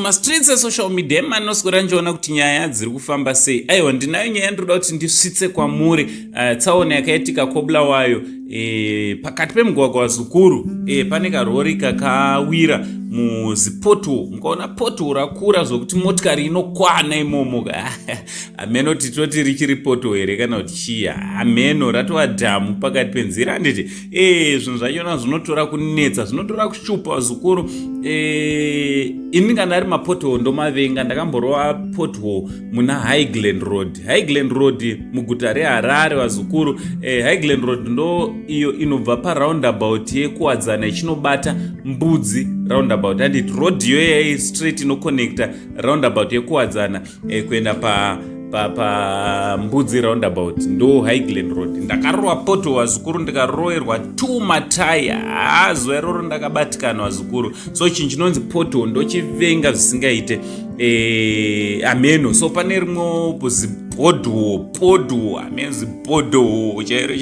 Mastreets esocial media emanoswera ndichiona kuti nyaya dziri kufamba sei. Aiwa, ndinayo nyaya ndinoda kuti ndisvitse kwamuri. Tsaona yakaitika koBulawayo, pakati pemugwagwa wazukuru, pane karori kakawira muzipothole. Mukaona pothole rakura zvokuti motikari inokwana imomo, hameno titoti richiri pothole here kana kuti chii, hameno ratova dhamu pakati penzira, handiti? Zvinhu zvachona zvinotora kunetsa, zvinotora kushupa zukuru. Ini kana ari mapothole ndomavenga. Ndakamborova pothole muna Highglen Road, Highglen Road muguta reHarare, vazukuru. Highglen Road ndo iyo inobva paroundabout yeKuwadzana ichinobata Mbudzi roundabout, handiti? Road iyoyo yai straight inoconnecta roundabout yeKuwadzana kuenda pa paMbudzi roundabout, ndo Highglen Road. Ndakarova pothole, vazukuru, ndikaroverwa two mataya. Haa, zuva iroro ndakabatikana, vazukuru. So chinhu chinonzi pothole ndochivenga zvisingaite. Ameno so pane rimwe zibhodho podho, ameno zibhodho chairo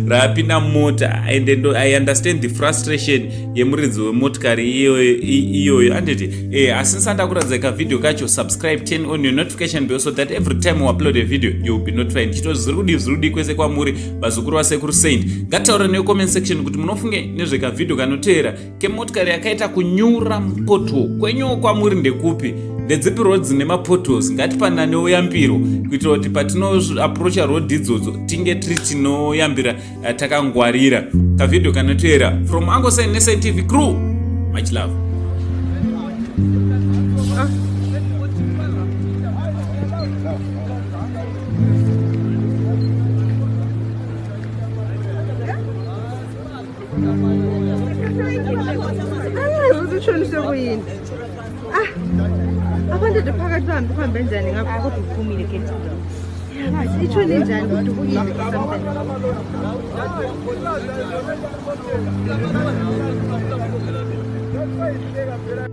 rapinda mota, and I understand the frustration yemuridzi wemotikari iyoyo, anditi? Asi ndisati ndakuratidza kavideo kacho, subscribe, turn on your notification bell so that every time we upload a video you will be notified. Ndichito zviri kudii, zviri kudii kwese kwamuri, vazukuru vaSekuru Saint? Ngataura necomment section kuti munofunge nezvekavhidhio kanoteera kemotikari yakaita kunyura mupothole. Kwenyuwo kwamuri ndekupi? Ndedzipi roads nemapotholes? Ngatipananewo yambiro kuitira kuti patinoapproacha road idzodzo tinge tiri tinoyambira takangwarira. Kavhidhio kanoteera from Uncle Saint neSaint TV crew. Much love. Angazi ukuthi ushonise kuyini. Ah. Abantu nje phakathi bahambe kuhambe njani ngapha? Kodwa uphumile ke. Itshone njani? Kudubukile something.